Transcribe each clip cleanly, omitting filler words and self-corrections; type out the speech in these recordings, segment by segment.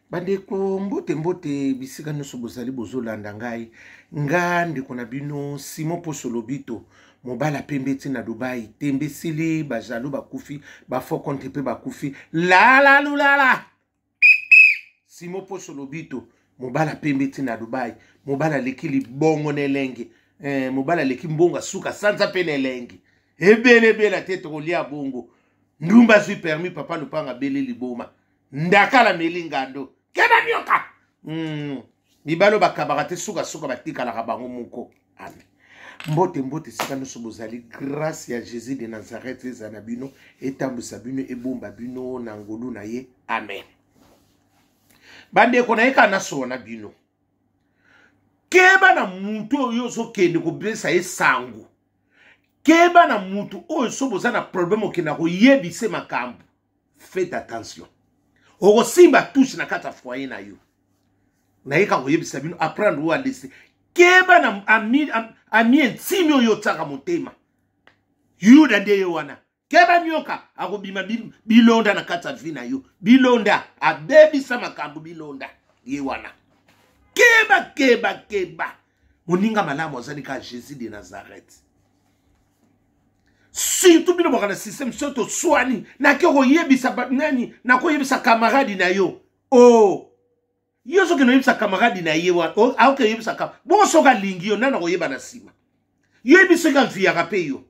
Bandeko, mbote mbote bisika nyonso bozali bozolanda ngai. Nga ndeko na bino Simon Poso Lobito, mobala pembe ti na Dubai, tembe esili, ba jaloux bakufi, ba faux compte pe bakufi. Lala lulala. Simon Poso Lobito, mobala pembe ti na Dubai, mobala aleki libongo na elenge. Mobala aleki mbongo asuka sanza pe na elenge. Ebele ebele te tokolia bongo. Ndumba azwi permis papa lupanga abeli liboma. Ndakala meli ngando keba nioka. Mibali oyo bakabaka te sukasuka batikalaka bango moko. Amen. Mbote mbote esika nyonso bozali, grâce ya Jésus de Nazareth eza na bino, etambwisa bino, ebomba bino na ngolu na ye. Amen. Bandeko na ye kaka nasowa na bino, keba na mutu oyo ozokende kobesa ye sango, keba na mutu oyo so boza na problème okenda koyebise makambo. Faites attention, okosimba touche na kati ya foyer na yo. Nayeka koyebisa bino, apprendre ou à laisser. Keba na ami intime oyo otiaka motema. Yuda nde ye wana. Keba nyoka akobima bilonda na kati ya vie na yo. Bilonda abebisa makambo, bilonda ye wana. Keba, keba, keba. Moninga malamu azali kaka Jésus de Nazareth. Surtout bino boka na système, soki toswani nake koyebisa nani, nakoyebisa camarade na yo. Oh, yo soki noyebisa camarade na ye wana, oh, aoke oyebisa bongo soki alingi yo, nani akoyeba na nsima? Yo yebi soki aviyaka mpe yo.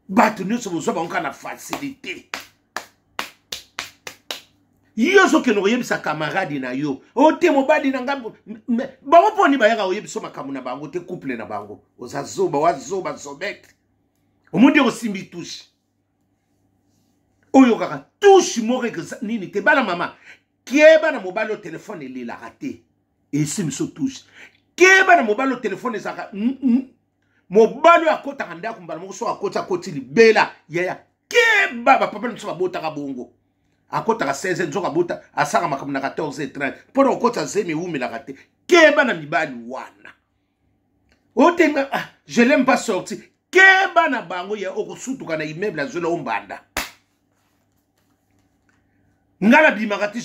Bato nyonso bozwa bango kaka na facilité. Yo ozokende koyebisa camarade na yo, o te mobali na ngai, bango mponi bayaka koyebisa makambo na bango te, couple na bango. Oza zoba, wa zoba, zobete. Omoni osimbi touche. Oyo kaka touche moko eza nini te, bana mama, keba na mobali oyo telefone elelaka te. Esimbi so touche. Keba na mobali oyo telefone ezalaka, mobali oyo akotaka ndako mbala moko, so akoti, akoti libela. Yaya, keba, bapapa na biso babotaka bongo. Akotaka 16 heures, nzoka abota, asaka makambo na quatorze heures trente. Mpo na kokota zemi ewumelaka te. Keba na mibali wana. Otenga, ah, je l'aime pas sortir. Keba na bango ya okosutuka na immeuble azwela o mbanda. Nga na bimaka te,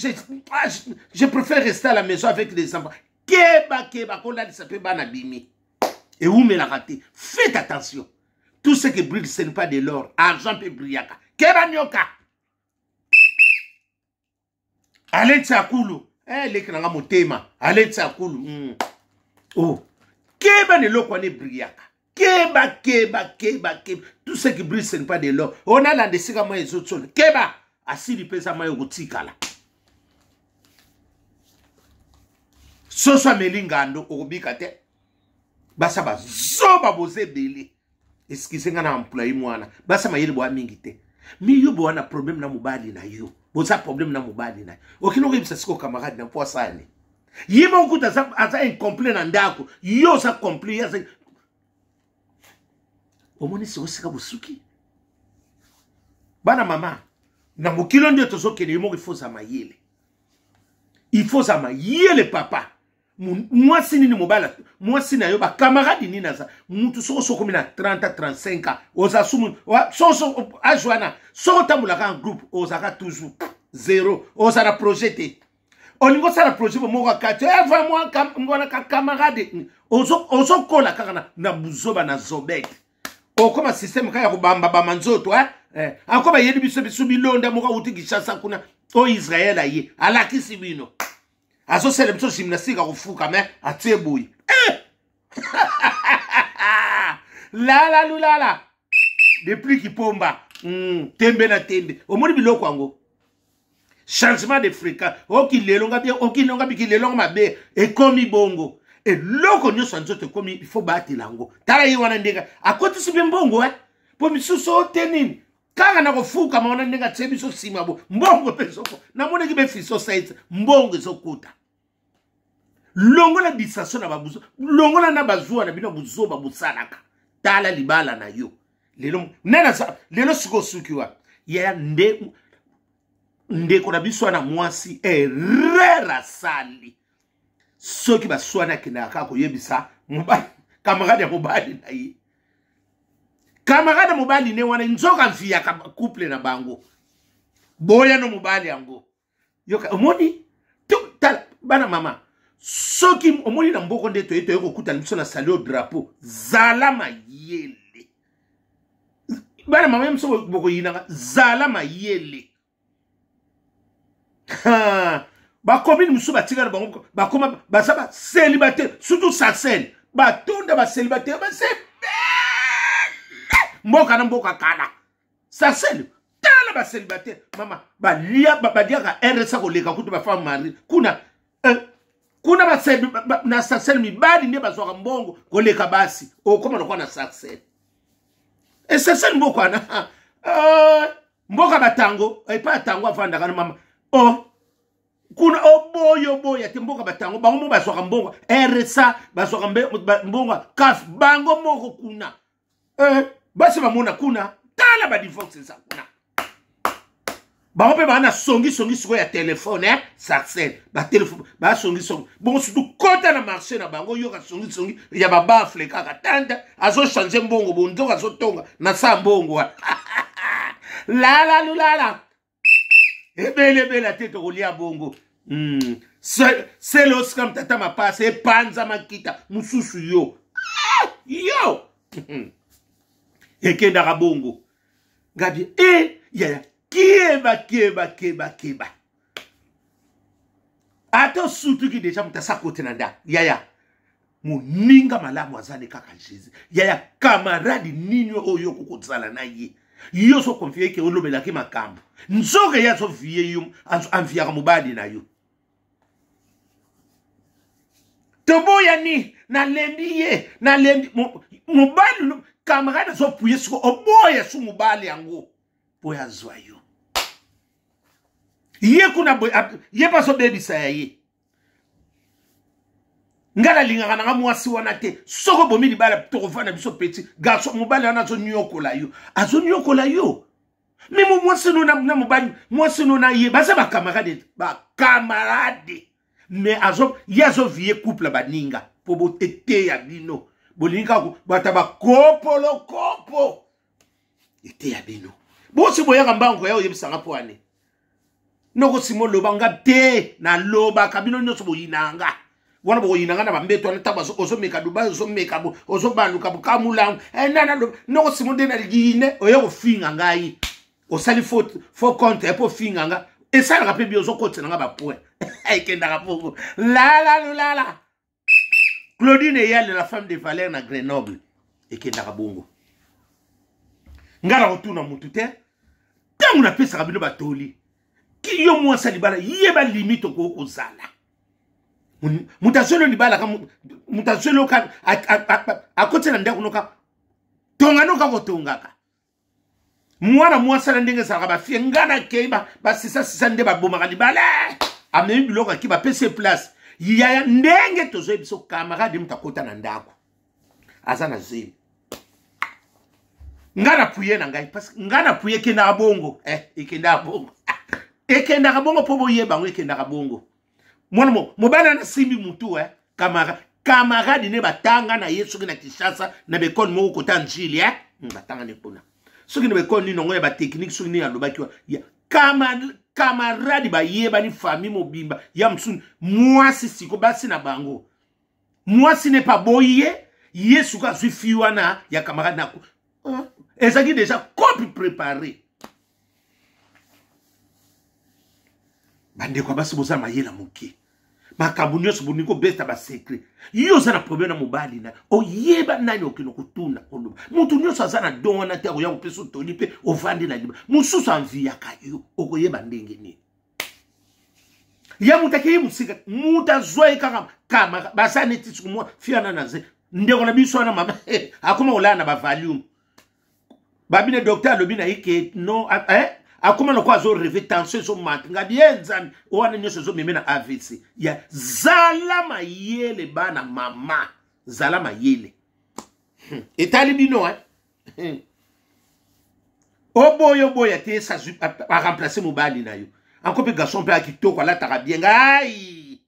je préfère rester à la maison avec les enfants. Keba, keba, kolalisa pe bana bimi. Ewumelaka te. Faites attention. Tout ce qui brille, ce n'est pas de l'or. Argent pe brillaka. Keba nyoka. Allez tsakulu. Leki nanga motema. Allez tsakulu. Oh. Keba ne loko ne brillaka. Keba, keba, keba, keba. Tout ce qui brille, ce n'est pas de l'or. On a l'andé sika moi ezotsona. Keba. Asili pesa moi okotikala. Soso ameli ngando okobika te. Basa bazoba boze ebele. Excusez nga na employé mwana. Basa mayele boa mingi te. Mi yo boa na problème na mobali na yo. Boza problème na mobali na yo. Okino koyebisa siko camarade na mpo asala nini? Ye moko kuta aza incomplet na ndako. Yo oza complet, ye aza omoni siko sika bosuki. Bana mama, na mokilo nde tozokende, ye moko il faut za mayele. Il faut za mayele papa. Mwasi nini mobala, mwasi na yo ba camarade nini aza mutu soko soko mi na 30 à 35 ans oza sumu wa, soko soko âge wana soko tambolaka en groupe ozaka toujours zéro, oza na projet te. Olingo sala projet bo moko kati, eh, va moi, kam, ngona ka camarade. Ozo, ozo kola kaka na buzoba na zobek. Okoma système kaka ya kobamba ba manzoto, hein? Akoma yeli biso biso bilonda moko auti Kinshasa kuna o Israël aye alakisi bino. Azosala biso gymnastique akofuka mais atie boye. Lala lulala. Depuis Kipomba, tembe na tembe. Omoni biloko yango. Changement de fréquence. Oki lelo nga bien, oki longa biki lelo nga mabe. Ekomi bongo. Eloko nyonso ya nzoto ekomi, il faut batela yango. Tala ye wana ndenge akotisi mpe mbongo, hein? Po misusu oyo te nini? Kaka na kofukama wana ndenge atie biso nsima bo mbongo mpe ezoko. Namonaki mpe fiso site, mbongo ezokota. Longola distraction na babuzo, longola na bazuwa na bino buzoba bosalaka. Tala libala na yo. Lelo, nana sa, lelo siko suki wa. Ya nde, ndeko na biso wana mwasi, erreur asali. Soki baswani akendaka kaka koyebisa mobali, camarade ya mobali na ye. Camarade mobali ne wana nzoka mfiyaka couple na bango. Boya no mobali yango. Yoka, omoni? Tala, bana mama, soki omoni na mboko nde toye toye kokutana biso na salio drapeau, zala mayele. Bana mama biso bokoyinanga, zala mayele. Bakomini mosusu batikala bango bakoma baza bacélibataire, surtout Sarcelles batonda bacélibataire basebele mboka na mboka kala. Sarcelles tala bacélibataire mama baliaka RSA koleka kutu bafemme mari kuna, kuna na Sarcelles mibali nde bazwaka mbongo koleka basi. Okoma lokwa na Sarcelles e Sarcelles mboka wana, mboka batango epai ya tango avandaka na mama o kuna oboya oboya te. Mboka batango bango moko bazwaka mbongo RSA, bazwaka mbongo CAF bango moko kuna, basi bamona kuna. Tala badivorce eza kuna, bango mpe baa na songisongi sikoyo ya telefone, eh? Sarcelles batelefone basongisongi bongo, surtout kota na marché na bango, yoka songisongi ya babafle kaka tante azochange mbongo, bonzoka azotonga na sa mbongo wana lala lulala ebele ebele te tokolia bongo. Sele osikam tata mapasa epanza makita mosusu yo, ah, yo ekendaka bongo ngabi e yaya keba keba keba keba. Ata osutuki deja, moto asa kote na ndako yaya, moninga malamu azali kaka Jésus. Yaya, camarade nini oyo okokozala na ye? Yo ozokonfie ke olobelaki makambo, nzoka ye azovie yo, anviaka mobali na yo. Toboyani, nalembi ye, nalembi mobali. Camarade azopuye siko oboya su mobali yango mpo azwa yo. Ye kuna ye mpe azobebisa ya ye. Ngai nalingaka nanga mwasi wana te. Soki obomi libala, tokovanda biso petit garçon. Mobali wana azoniokola yo, azoniokola yo. Me mwasi no na mobali, mwasi no na ye baza bacamarade, bacamarade. Me azo ye azovie couple baninga mpo boteteya bino, bolingi kaka bato bakopolokopo eteya bino. Bosi boyaka mbango ya oyebisanga mpo ane noko simo loba nga te. Nalobaka bino nyonso boyinanga wana, bokoyinanga na bambeto wana. Ntango ozomeka Dubai, ozomeka, ozobaluka bokamulango, noko simo nde naligine oye kofinga ngai, osali faux compte mpo ofinga nga. Esalaka mpe bi ozokotela nga bapoint, ekendaka bongo lala lulala. Claudine Eyale, la femme de Valère na Grenoble, ekendaka bongo. Nga na kotuna mutu te ntango napesaka bino batoli. Yo mwasi ya libala, yeba limite okoki kozala. Moto azweli libala, moto azweli akoti na ndako noka tonga noka kotongaka mwana mwasi ala ndenge ezalaka bafie. Nga nakei basisasisa nde babomaka libala. Amemi biloko aki, bapesi ye place. Yaya, ndenge tozoyi biso camarade, moto akota na ndako aza na zemi, nga na puye na ngai parce que nga na puye ekendaka bongo, ekendaka bongo, ekendaka bongo mpo boyeba yango, ekendaka bongo. Mwana mobali wana asimbi mutu, camarade ne batanga na ye soki na Kinshasa na bekole moko kota Njili, batanga ne kuna soki na bekole nini yango ya batechnique soki nini alobaki ya camarade, bayebani famille mobimba ya mosusu. Mwasi siko basi na bango, mwasi ne pa boyi ye, ye suka azwi fille wana ya camarade na ezalaki déjà copie préparée. Bandeko ya basi, boza mayela moke, makambo nyonso bolingi kobeta basecret. Yo oza na problème na mobali na oyeba nani okende kotuna koloba. Motu nyonso aza na don wana te akoya kopesa otoli mpe ovandi na liba. Mosusu anviyaka yo, okoyeba ndenge nini? Ya moto akei mosika, moto azwa ye kaka kama baza neti siku mwa fiana na ze ndeko na biso wana mama akoma kolala na bavalium. Babine docteur alobi na ye ke non, akoma lokola azoreve, tension ezomata. Ngabi ye Nzambe wana nyonso ezomeme na AVC. Ya zala mayele bana mama, zala mayele. Etali bino, eh? Oboya oboya te, esi azwi aremplace mobali na yo. Anko mpe garçon mpe akitoko, alataka bien. Ngai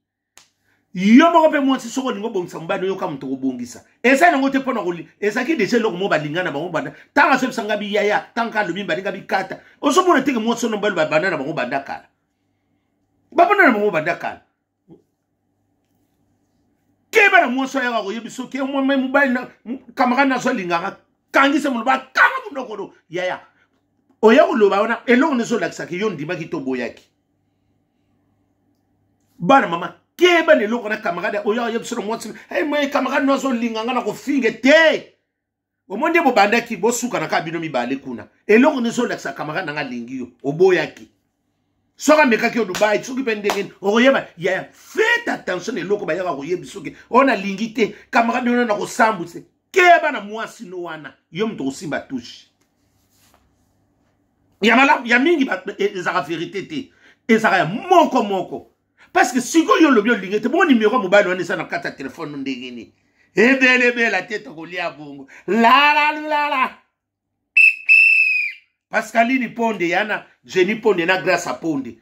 yo moko mpe mwasi, soki olingi obongisa mobali, oyoka moto kobongisa eza nango te mpona koli. Ezalaki deja eloko moko balinga na bango banda ntango azobisa nga biyaya, ntango alobi balinga bikata. Ozomona teke mwasi ono mobali babanda na bango banda kala. Babanda na bango banda kala. Keba na mwasi ayaka koyebi soki mobali na camarade nazo alingaka, kangisa moloba, kanga monoko no yaya. Oya koloba wana eloko nde ezolakisaka yo ndimaki to boyaki. Bana mama, keba na eloko na camarade oya koyebi so na mwasi, hey, moye camarade no azolinga nga na kofinge te. Omoni nde bobandaki bosukana kaka bino mibale kuna, eloko nde ezolakisa camarade nanga alingi yo, oboyaki. Soki amekaki yo Dubai, soki mpe ndenge nini okoyeba yaya. Faites attention na eloko bayaka koyebi soki oyo nalingi te camarade wana na kosambwisa. Keba na mwasi no wana, yo moto okosimba touche ya malamu ya mingi ezalaka verité te, ezalaka ya moko moko. Parce que sikoyo yo olobi olingi te, bongo nimero ya mobali wana eza na kati ya telefone ndenge nini? Ebelebela te, tokolia bongo lalalulala. Pascaline Ponde yana Jenny Ponde na Grace Ponde,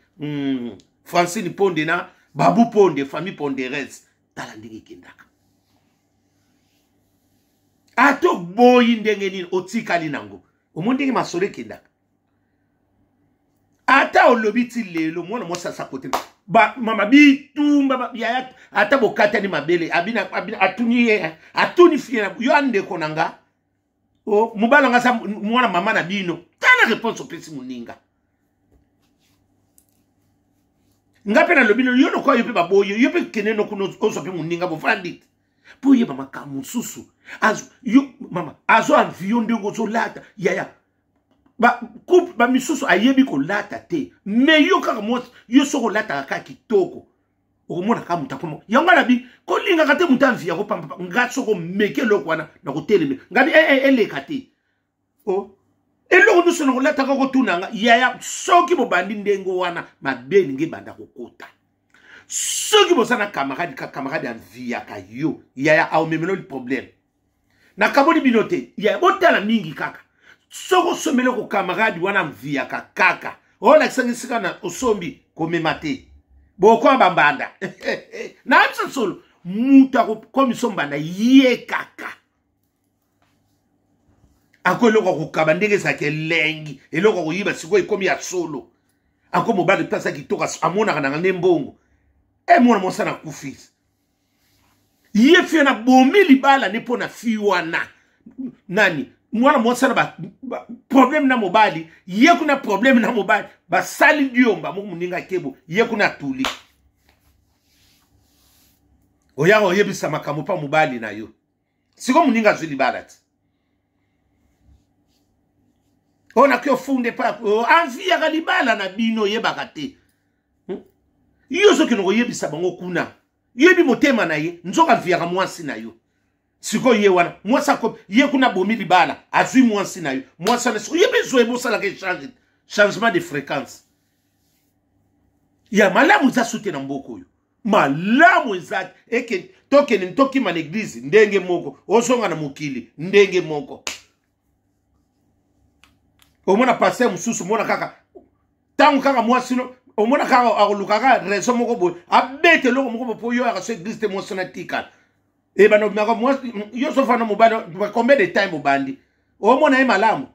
Francine Ponde na Babu Ponde, famille Ponderez. Tala ndenge ekendaka, ata oboyi ndenge nini otikali nango. Omoni ndenge masolo ekendaka, ata olobi ti lelo mwana mwasi aza kote ba mama bitumba yaya, ata bokatani mabele, abina, abina, atuni ye, atuni fie yo andeko na nga, o mobali nga aza mwana mama na bino. Tala réponse opesi moninga. Nga mpe nalobi yo lokola yo mpe baboyi yo mpe kende no kuna ozwa mpe moninga bofandi te mpo oyeba makambo mosusu. Yo mama azo envie yo ndenge ozolata yaya. Ba couple ba misusu ayebi kolata te, mais yo kaka mwasi, yo soki olataka kaka kitoko okomona kaka moto akoma yango. Alobi kolingaka te moto anvi yango pamba. Nga soki omeki eloko wana na koteleme ngabi eleka te. O eloko nyonso na kolataka kotuna nga yaya. Soki bobandi ndenge wana, mabe elingi ebanda kokota. Soki boza na camarade, ka camarade anviyaka yo yaya, aomemeloli problème. Nakaboli bino te yaya, botala mingi kaka. Soki osomeli ko camarade wana anviyaka kaka, olakisaki esika na osombi, komema te, bokoma bambanda. Nayebisa solo, moto akokomisa mbanda ye kaka ako eloko ya kokaba ndenge ezalaka elengi, eloko ya koyiba sikoyo ekomi ya solo. Ako mobali mpe aza kitoko, amonaka nanga nde mbongo. E mwana mwasi na kufi ye fie na bomi libala ne mpo na fi wana nani mwana mwasi na ba, ba, problème na mobali ye kuna, problème na mobali basali diomba moko moninga kebo ye kuna atuli. Oyaka oyebisa makambo mpa mobali na yo, sikoyo moninga azwi libala ti oyo nakoki ofunde pa anviyaka libala na bino, oyebaka te. Yo ozokende koyebisa bango kuna, yebi motema na ye, nzoka anviyaka mwasi na yo. Sikoyo ye wana mwasi akomi ye kuna abomi libala, azwi mwasi na yo, mwasi wana sikoyo ye mpe zwa ebosalaka échange, changement de fréquence ya malamu eza sute na mboka oyo. Malamu eza eke tokende tokima na eglize ndenge moko, ozonga na mokili ndenge moko. Omona paster mosusu, omona kaka ntango kaka mwasi no, omona kaka akoluka kaka raison moko boye, abete eloko moko boye mpo yo yaka so eglize te, mwasi na tikala ebanda obimaka mwasi yo sofanda mobali combien de time obandi omona ye malamu.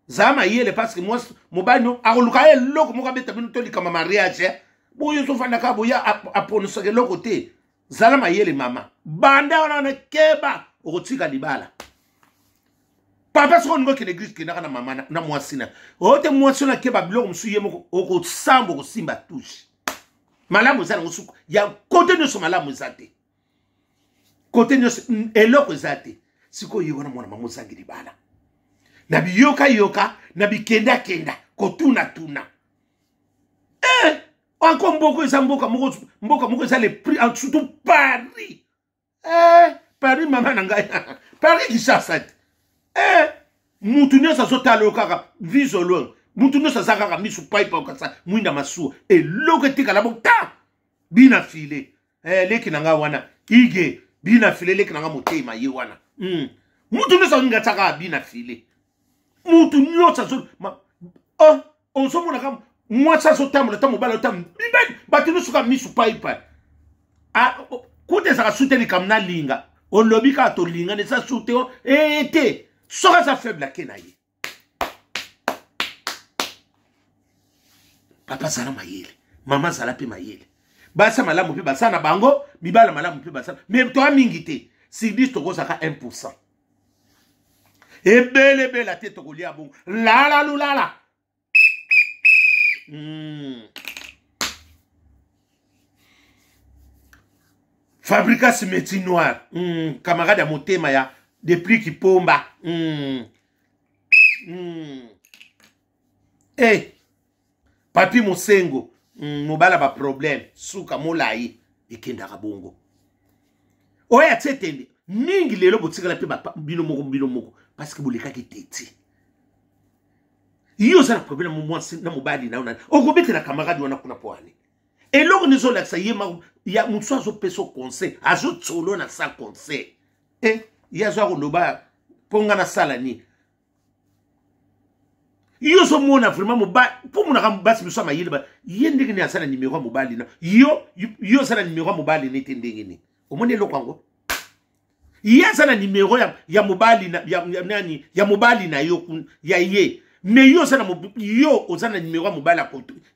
Zala mayele parce que mwasi mobali no akoluka ye eloko moko abeta bino to likama mariage eh? Boyo ozofanda kaka boya aponisaka eloko te. Zala mayele mama, banda wana wana keba okotika libala. Papa soki olingi okende eglise, kendaka na mama na mwasi na oyo te. Mwasi wana keba biloko mosusu ye moko okosamba, okosimba touche. Malamu eza nango suku ya kote nyonso, malamu eza te kote nyonso, eloko eza te. Sikoyo ye wana mwana mama ozangi libala na biyokayoka na bikendakenda kotunatuna eh, anko mboka eza mboka moko, mboka moko eza le prix, surtout Paris eh, Paris mama na ngai, Paris Kinshasa te eh, mutu nyonso azotala yo kaka visolo, mutu nyonso aza kaka misu paipa okasa mwinda masuwa, eloko etikala bota bina file eh, leki na ngai wana ige bina file, leki na ngai motema ye wana Mutu nyonso alingi atia kaka bina file, mutu nyonso azo oh, ozomona kaka mwasi azotambola ta mobali ota mibali, bato nyonso kaka misu paipai. Kuta ezalaka su te likambo nalinga, olobi kaka tolingana eza su te ee te. Soki aza faible ake na ye. Papa zala mayele. Mama azala mpe mayele. Basi ya malamu mpe baza na bango, mibala malamu mpe baza, mais toa mingi te. Sur 10 tokozaka 1%. Ebele ebele te tokolia bongo. Lala lulala. Fabricas métier noir. Camarade ya motema ya depuis Kipomba. Hey. Papi Mosengo, mobala ba problème, suka molai ekendaka bongo. Oyo atie tembe mingi lelo botikala mpe bino moko bino moko parce que bolekaki teti. Yo oza na problème mwasi na mobali na yo nani okobetela camarade wana kuna po ani eloko nini ezolakisa ye ya mosu azopesa conseil azotsolo na sa conseil e ye aza koloba mpo nga nasala nini. Yo ozomona vraiment mobali mpo monaka basi mosu ya mayele ye ndenge nini aza na nimero ya mobali na yo, yo oza na nimero ya mobali nete ndenge nini omoni eloko yango ye aza na nimero ya mobali na, ya nani ya mobali na yo ya ye me yo oza na yo oza na nimero ya mobali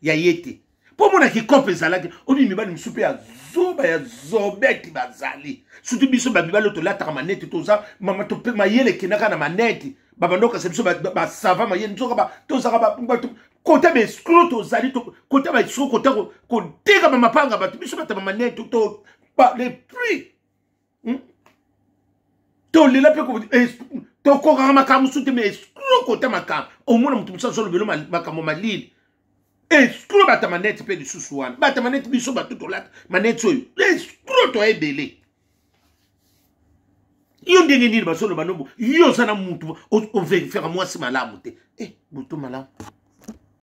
ya ye te mpo omona kikope ezalaki obi mibali mosusu mpe ya zoba ya zobeti bazali surtout biso bamibali oyo tolataka manete toza mama tope mayele ekendaka na manete babanda okasa biso basava mayele nzoka tozalaka bato kota baescro tozali kota baescro kota koteka bamapanga bato biso bato ya manete to les prix Tolela mpe tokokaka makambo mosusu te, mais escro kota makambo omona moto mosusu azolobelo makambo malili escro bata manete mpe lisusu wana bata manete biso bato tolata manete oyo escro toya ebele. Yo ndenge nini bazoloba nobo yo oza na mutu overifiaka mwasi malamu te. Butu malamu.